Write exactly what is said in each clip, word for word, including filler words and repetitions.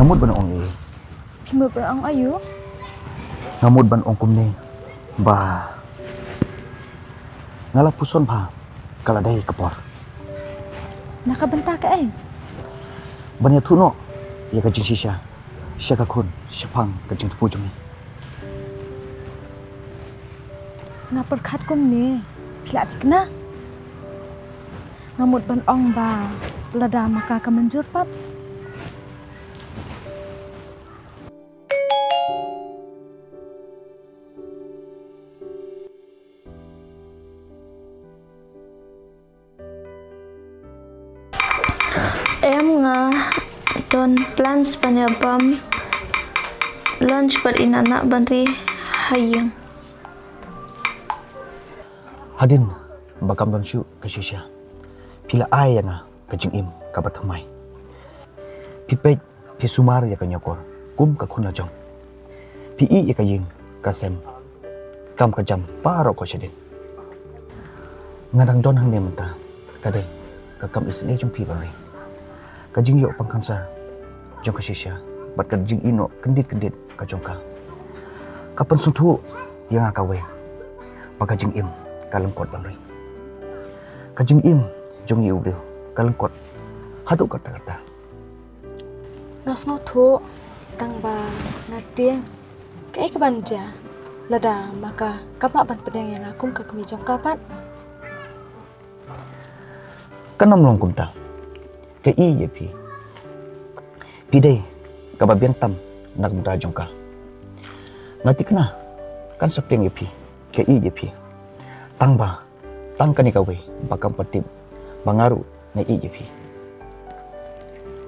Nga mut ban ong ïa i. Phi mut ban ong aïu? Nga mut ban ong kumne ba nga la puson bha ka la dei ka por. Na ka bynta kaei? Ban ïathuh noh ïa ka jingshisha sha ka khun shaphang ka jingthmu jong ngi. Nga pyrkhat kumne, phi la thikna. Nga mut ban ong ba lada ma ka ka mynjur pat. Em, nga don plans ban ïa bam lunch bad i Nana ban ri ha ïing. Hadien ba kam don shuh ka shisha, phi la ai ïa nga ka jingim kaba thymmai. Phi peit, phi sumar ïa ka Ñiokor kum ka khun la jong. Phi ïeh ïa ka ïing ka sem, kam ka jam baroh ko shadien. Nga dang don hangne mynta, ka dei ka kam isynei jong phi ban ri. Ka jingïoh pang cancer jong ka shisha bad ka jingïeh noh kyndit kyndit ka jong ka, ka pynsngewthuh ïa nga kawei ba ka jingim ka lyngkot ban ri. Ka jingim jong ngi u briew ka lyngkot haduh katta katta. Nga sngewthuh, tang ba nga tieng kaei kaban jia lada ma ka kam lah ban pdiang ïa nga kum ka kmie jong ka pat. Kan ym long kumta. Ka ïeit ïa phi, phi dei kaba biang tam na ka bynta jong ka. Nga thikna kan sa pdiang ïa phi ka ïeit ïa phi. Tang ba tang kane kawei ba kam pat tip ba nga ruh nga ïeit ïa phi.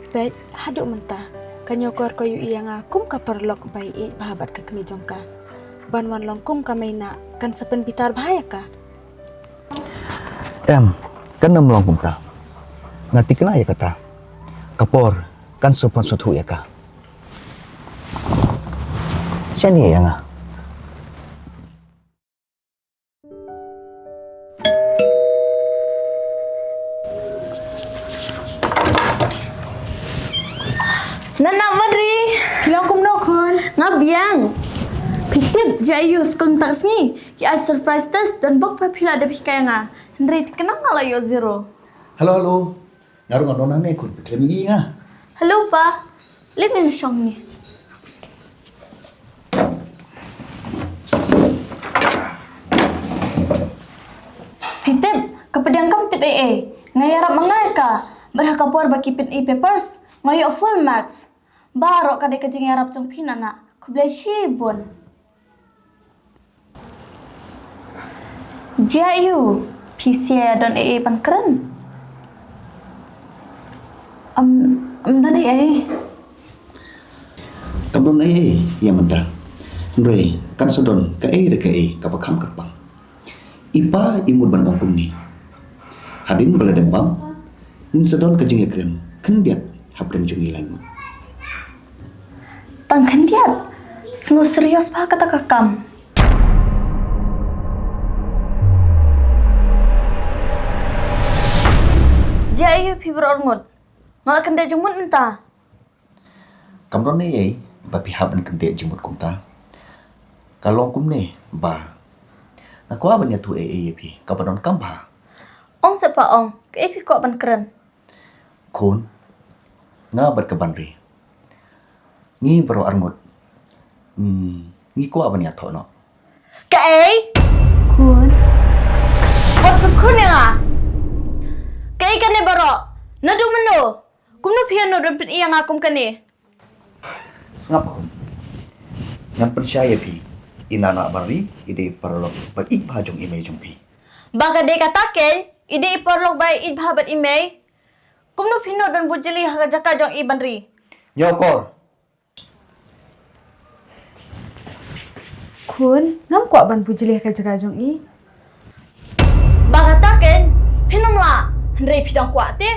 Peit, haduh mynta ka Ñiokor ka ïohi ïa nga kum ka paralok ba ïeit bha bad ka kmie jong ka. Ban wan long kum ka mei na kan sa pynbitar bha ïa ka. Em, kan ym long kumta. Nga thikna ïa kata. Ka por kan sa pynsngewthuh ïa ka. Shaniah ïa nga. Nana ban ri. Phi long kumno khun? Nga biang. Phi tip jia aiu skul mynta ka sngi ki ai surprise test, don bok phi la dep hikai ïa nga. Hynrei thikna nga la ïoh zero. Hello, hello. Nga ruh nga don hangne khun, phi khlem ïohi ïa nga. Hello pa. Leit ngan shong ne. Phi tip, ka pdiang kam tip ei ei. Nga ïarap ma nga ïa ka. Bad ha ka por ba ki pyni papers, nga ïoh full marks. Baroh ka dei ka jingïarap jong phi Nana. Khublei shibun. Jia aiu, phi sngewdon ei ei ban kren? Ym, ym don ei ei. Kam don ei ei ïa mynta. Hynrei kan sa don kaei re kaei kaba kham kyrpang. I pa i mut ban ong kumne. Hadien ba la dep bam, ngin sa don ka jingïakren khyndiat hapdeng jong ngi lai ngut. Tang khyndiat? Sngew serious bha kata ka kam. Jia aiu phi baroh arngut? Nga la kyndit jingmut mynta. Kam don ei ei ba phi hap ban kyndit jingmut kumta. Ka long kumne ba nga kwah ban ïathuh ei ei ïa phi kaba donkam bha. Ong seh pa ong, kaei phi kwah ban kren? Khun, nga bad ka Banri, ngi baroh arngut, hmm, ngi kwah ban ïathoh noh. Kaei? Khun. Wat khun ïa nga. Kaei kane baroh? Naduh mynno? Kumno phi ïa nud ban pyni ïa nga kum kane? Sngap khun. Ngan pynshai ïa phi. I Nana Banri i dei i paralok ba ïeit bha jong i mei jong phi. Ba ka dei kata keiñ, i dei i paralok ba ïeit bha bad i mei. Kumno phi nud ban bujli ha ka jaka jong i Banri? Ñiokor. Khun, ngam kwah ban bujli ha ka jaka jong i. Ba kata keiñ, phin ym lah, hynrei phi dang kwah te,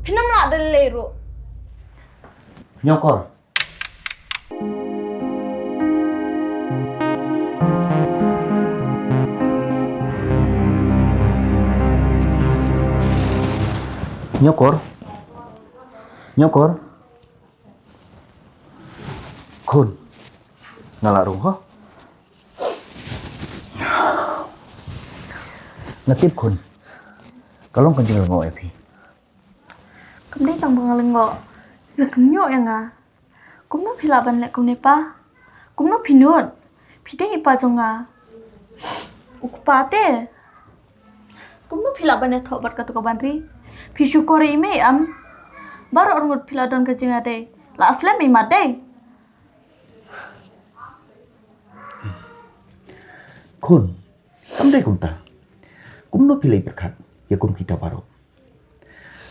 phin ym lah da lei ruh. Ñiokor. Ñiokor. Ñiokor. Khun, nga la rung ho. Nga tip khun, ka long ka jinglyngngoh ïa phi. Kam dei tang ba nga lyngngoh, phi la kynnoh ïa nga. Kumno phi lah ban leh kumne pa? Kumno phi nud? Phi dei i pa jong nga. U kpa te. Kumno phi lah ban ïathoh bad katu ka Banri? Phi shukor ïa i mei em? Baroh arngut phi la don ka jingïadei. La slem i mat dei. Khun, kam dei kumta. Kumno phi leh pyrkhat ïa kum kita baroh?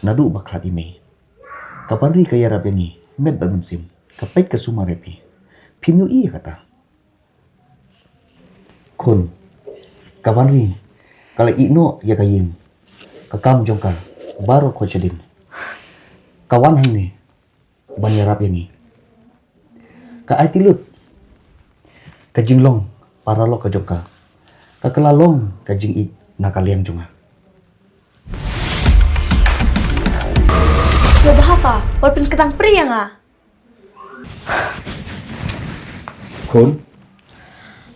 Naduh ba khlad i mei, ka Banri ka ïarap ïa ngi met bad mynsiem, ka peit ka sumar ïa phi. Phim ïohi ïa kata? Khun, ka Banri ka la ïeh noh ïa ka ïing ka kam jong ka baroh khoit shadien. Ka wan hangne ban ïarap ïa ngi. Ka aiti lut ka jinglong paralok ka jong ka, ka kylla long ka jingïeit na ka liang jong nga. Ïa ba haka, wat pynkyntang pyrshah ïa nga. Khun.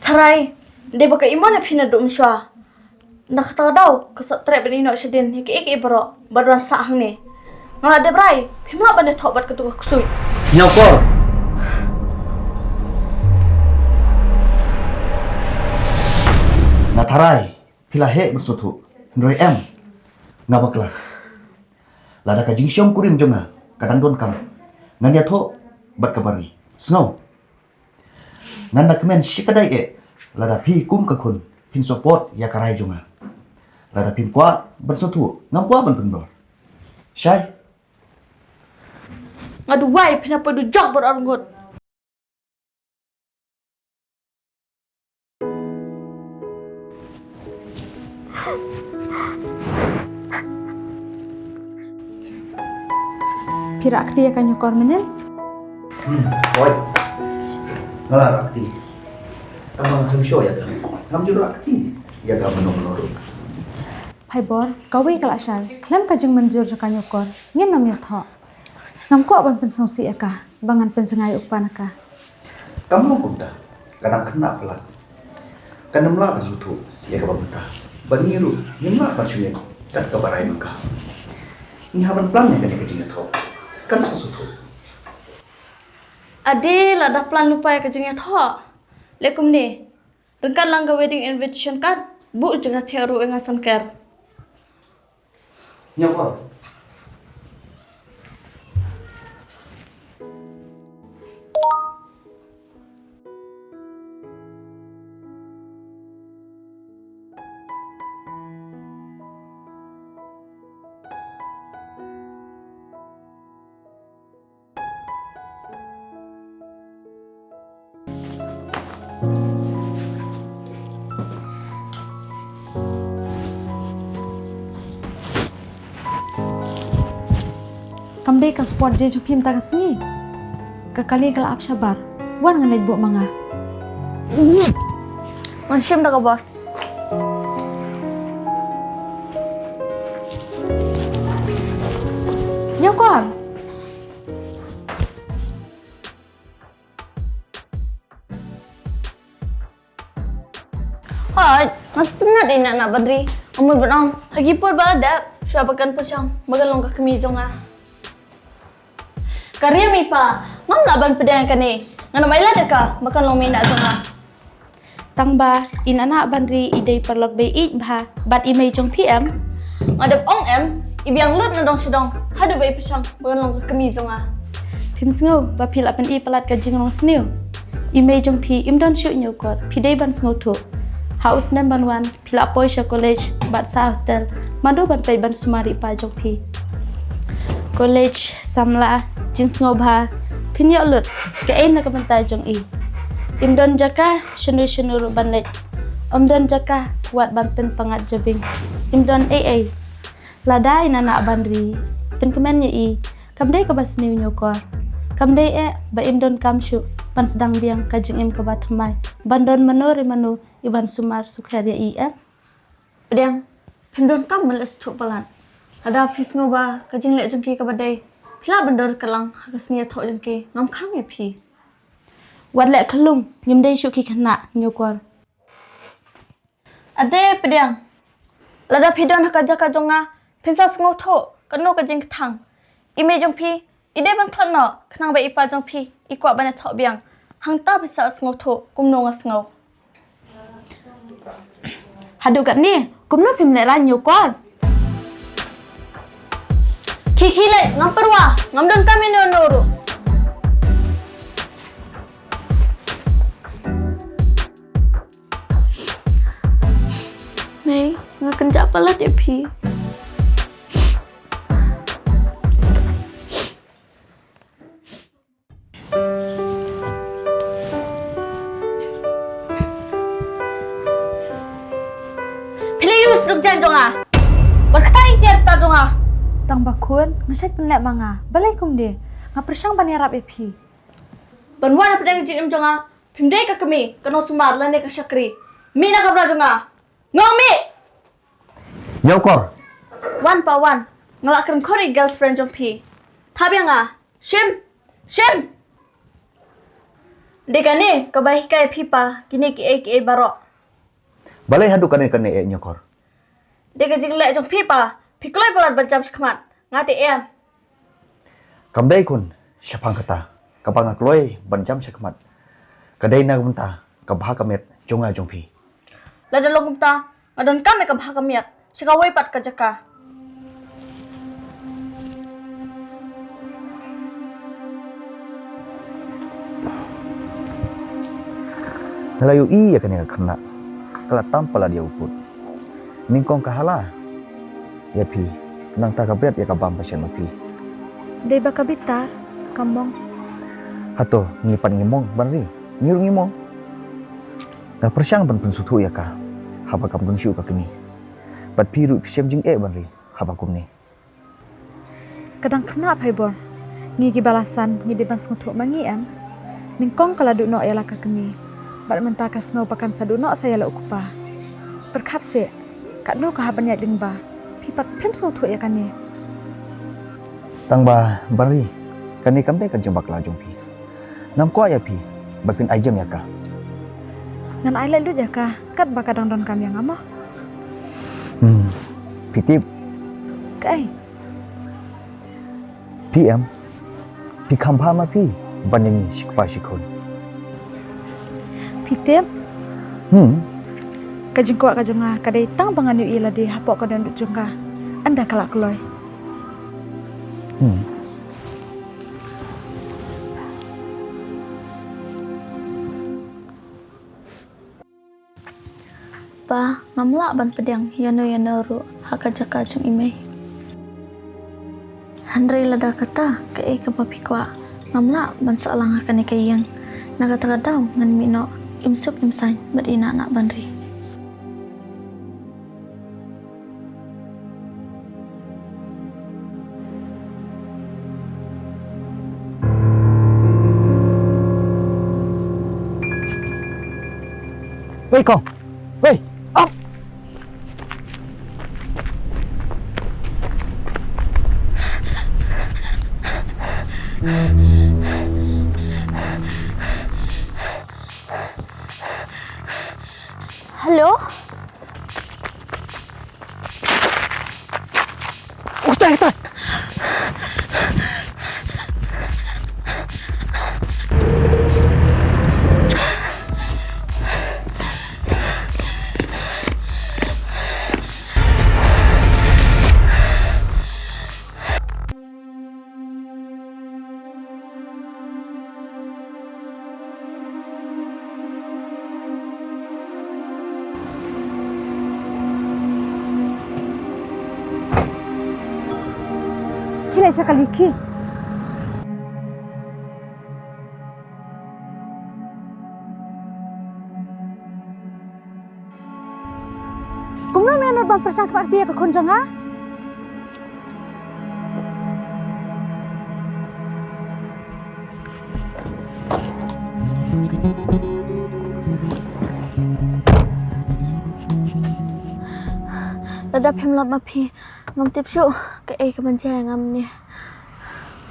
Tharai, dei ba ka imon ïa phi naduh mynshuwa. Na kata ka daw, ka sot treh ban ïeh noh shadien ïa kiei kiei baroh ba don sah hangne. Nga la dep rai, phim lah ban ïathoh bad katu ka ksuid. Ñiawkor. Nga tharai phi la heh ban sngewthuh, hynrei em, nga bakla. Lada ka jingshong kurim jong nga ka dang donkam, ngan ïathoh bad ka Banri. Sngew. Ngan da kmen shikatdei eh lada phi kum ka khun phin support ïa ka rai jong nga. Lada phim kwah ban sngewthuh, ngam kwah ban pynbor. Shai. Nga duwai phin ïa poi dujok baroh arngut. Phi rah kti ïa ka Ñiawkor mynnin? Hmm, oi. Nga la rah kti. Tang ba nga khlem sure ïa ka. Ngam ju rah kti ïa ka mynno mynno ruh. Phaibor, kawei ka la shai. Khlem ka jingmynjur jong ka Ñiawkor, ngin nym ïathoh. Ngam kwah ban pynsngewsih ïa ka ba ngan pynjngai u kpa na ka. Kam long kumta, ka dang khynnah palat. Kan ym lah ban sngewthuh ïa kaba mynta. Bad ngi ruh ngim lah ban shu ngeit kat kaba rai ma ka. Ngi hap ban plan ïa kane ka jingïathoh. Kan sa sngewthuh. Ade, lada plan lypa ïa ka jingïathoh, leh kumne. Ryngkat lang ka wedding invitation card, buh jingïathiah ruh ïa nga Sanker. Ñiawkor. Kam dei ka sport jong phi mynta ka sngi. Ka kali ka la ap shabar. Wan ngan leit buh ma nga. Ngan shim da ka boss. Ñiawkor. Hooid, nga sngewtynnat ïa i Nah Nah Banri. Nga mut ban ong ha ki por ba la dep, shuwa ba kan pyrshang ba kan long ka kmie jong nga. Ka riam i pa, ngam lah ban pdiang ïa kane. Ngan ym ailad ïa ka ba kan long mei nah jong nga. Tang ba i Nah Nah Banri i dei paralok ba ïeit bha bad i mei jong phi em? Nga dep ong em, i biang lut na dong sha dong haduh ba i pyrshang ba kan long ka kmie jong nga. Phim sngew ba phi la pyni palat ka jinglong sniew? I mei jong phi im don shuh Ñiawkor, phi dei ban sngewthuh. Ha u snem ban wan phi la poi sha college bad sah hostel, mano ban peit ban sumar ïa i pa jong phi? College, samla, jingsngewbha, phin ïoh lut kaei na ka bynta jong i? Im don jaka shano shano ruh ban leit. Ym don jaka wat ban pynpyngngad jabieng. Im don ei ei. Lada i Nah Nah Banri pynkmen ïa i, kam dei kaba sniew Ñiawkor? Kam dei eh ba im don kam shuh ban sdang biang ka jingim kaba thymmai, ban don mano re mano i ban sumar sukher ïa i em? Pdiang, phim don kam ban leh sngewthuh palat. Lada phi sngew ba ka jingleh jong ki kaba dei, phi lah ban don ka lang ha ka sngi ïathoh jong ki, ngam khang ïa phi. Wat leh khlum, ngim dei shuh ki khynnah, Ñiewkor. Ade pdiang. Lada phi don ha ka jaka jong nga, phin sa sngewthuh katno ka jingkthang. I mei jong phi i dei ban khlad noh, khnang ba i pa jong phi i kwah ban ïathoh biang. Hangta phin sa sngewthuh kumno nga sngew. Haduh katne kumno phim leh rang, Ñiewkor? Khie khie leit, ngam pyrwa, ngam donkam ïano ïano ruh. Mei, nga kynjah palat ïa phi. Phi la use duk jan jong nga. Wat kata i tiar ta jong nga. Tang ba khun, nga shait pynleh ma nga. Balei kumne? Nga pyrshang ban ïarap ïa phi. Ban wan hapdeng jingim jong nga, phim dei ka kmie, ka nongsumar lane ka shakri. Mih na kamra jong nga. Nga ong mih. Ñiewkor. Wan pa wan. Nga la kren khot ïa i girlfriend jong phi. Thap ïa nga. Shim. Shim. Dei kane kaba hikai phi pa kine kiei kiei baroh. Balei haduh kane kane eh, Ñiewkor? Dei ka jingleh jong phi pa, phi kloi palat ban jam shakhmat. Nga te em. Kam dei khun, shaphang kata kaba nga kloi ban jam shakhmat. Ka dei na ka bynta ka bha ka miat jong nga jong phi. Lada long kumta, nga donkam ïa ka bha ka miat sha kawei pat ka jaka. Nga la ïohi ïa kane ka khynnah ka la tam palat ïa u pud. Nyngkong ka hala ïa phi, nangta ka bret ïa ka bam ba shen ma phi. Dei ba ka bitar ka mong. Hato ngi pat ngi mong ban ri? Ngi ruh ngi mong. Nga pyrshang ban pynsngewthuh ïa ka haba kam don shuh ka kmie. Bad phi ruh phi shem jingeh ban ri haba kumne. Ka dang khynnah Phaibor. Ngi kiba la san ngi dei ban sngewthuh ma ngi em. Nyngkong ka la duh noh ïa la ka kmie. Bad mynta ka sngew ba kan sa duh noh sa ïa la u kpa. Pyrkhat seh, katno ka hap ban ïaid lyngba. Phi pat phim sngewthuh ïa kane. Tang ba ban ri, kane kam dei ka jingbakla jong phi. Ngam kwah ïa phi ba phin ai jem ïa ka. Ngan ai leh lut ïa ka katba ka dang donkam ïa nga mo. Hmm. Phi tip. Kaei? Phi em, phi kham bha ma phi ban ïa ngi shi kpa shi khun. Phi tip? Hmm. Ka jingkwah ka jong nga ka dei tang ba ngan ïohi lade hapoh ka dohnud jong ka. Ynda ka la kloi. Hmm. Pa, ngam lah ban pdiang ïano ïano ruh ha ka jaka jong i mei. Hynrei lada kata kaei kaba phi kwah, ngam lah ban sah lang ha kane ka ïing. Na kata ka daw ngan mih noh, im suk im saiñ bad i Nah Nah ban ri. Wei kong. Wei. Ap. Hello. Utai, utai. Khie leit sha kali khie. Kumno me ïa nud ban pyrshang ktah kti ïa ka khun jong nga? Lada phim lap ma phi, ngam tip shuh kaei kaban jia ïa nga mynne.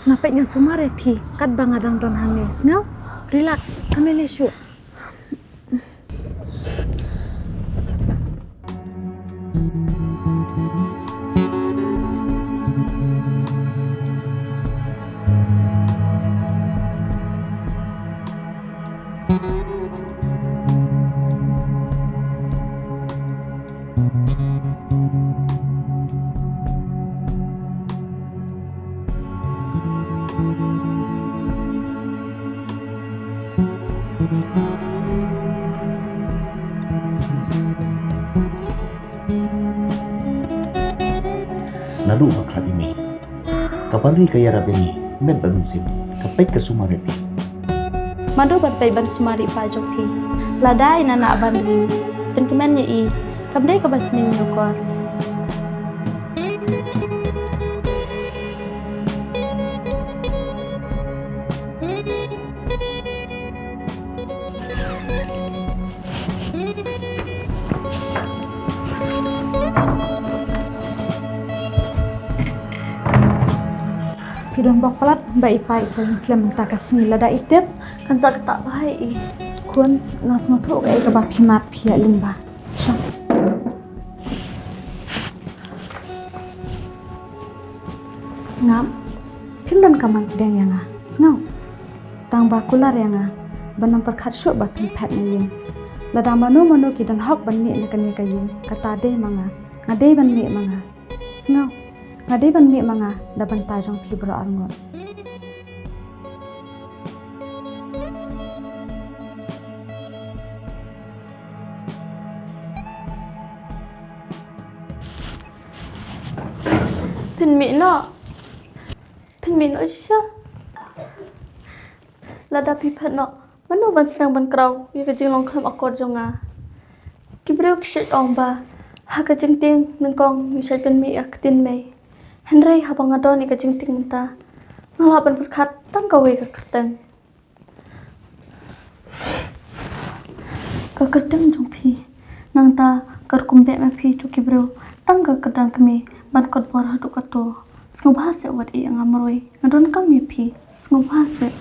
Nga peit nga sumar ïa phi katba nga dang don hangne, sngew? Relax, family show. Naduh ba khlad ïa me, ka Banri ka ïarap ïa ngi met bad mynsiem, ka peit ka sumar ïa phi. Mado ban peit ban sumar ïa i pa jong phi. Lada i Nana Banri pynkmen ïa i, kam dei kaba sniew ïa u kor. Phi don bok palat ba i pa i pa slem mynta ka sngi, lada i tip kan sa ktah bha ïa i. Khun, nga sngewthuh kaei kaba phi mad phi ïa lyngba. Sngap. Phim donkam ban pdiang ïa nga. Sngew. Tang ba kular ïa nga ban ym pyrkhat shuh ba phin phet na ïing. Lada mano mano ki don hok ban mih na kane ka ïing, kata dei ma nga. Nga dei ban mih ma nga. Sngew. Nga dei ban mih ma nga da bynta jong phi baroh arngut. Phin mih noh. Phin mih noh shisha. Lada phi phet noh, mano ban sdang ban kraw ïa ka jinglong khlem akor jong nga? Ki briew ki shait ong ba ha ka jingtieng nyngkong ngi shait pynmih ïa ka ktien mei. Hynrei haba nga don ïa ka jingtieng mynta, nga lah ban pyrkhat tang kawei ka kyrteng. Ka kyrteng jong phi. Nangta ka rukom beh ma phi to ki briew, tang ka kyrdan kmie ban kot bor haduh kato. Sngewbha seh wat ïa nga marwei, nga donkam ïa phi. Sngewbha seh.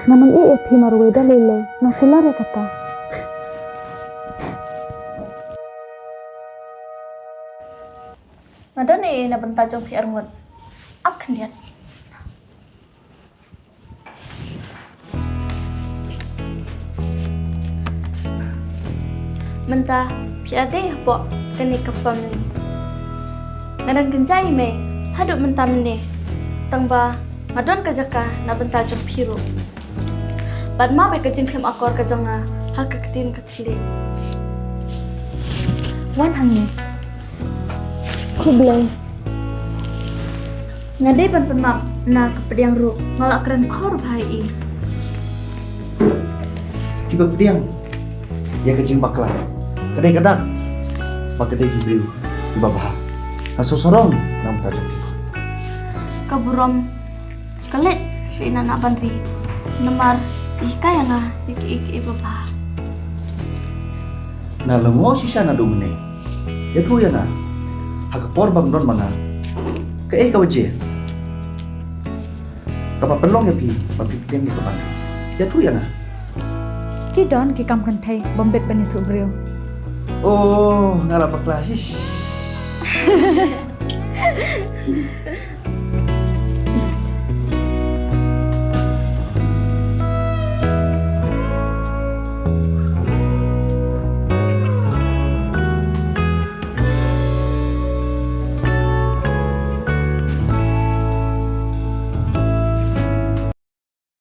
Nga nang ïeh ïa phi marwei da lei lei, nga kular ïa kata. Nga don ei ei na bynta jong phi arngut. Ap khyndiat. Mynta phi ïadei hapoh kane ka family. Nga dang kynjai ïa me haduh mynta mynne. Tang ba nga don ka jaka na bynta jong phi ruh. Bad map ïa ka jingkhlem akor ka jong nga ha ka ktien ka thylliej. Wan hangne. Khublei. Nga dei ban pynmap na ka pdiang ruh, nga la kren khor bha ïa i. Kiba pdiang ïa ka jingbakla ka dei ka dak, ba ka dei ki briew kiba bha. Nga sngewsarong na ka bynta jong ki. Ka burom ka leit sha i Nana Banri namar i hikai ïa nga ïa kiei kiei ba bha. Nga la lyngngoh shisha naduh mynne. Ïathuh ïa nga, ha ka por bym don ma nga, kaei kaba jia kaba pynlong ïa phi ba phi pdiang ïa ka Banri? Ïathuh ïa nga. Ki don ki kam kynthei bym bit ban ïathuh briew. Oh, nga la bakla. Hish.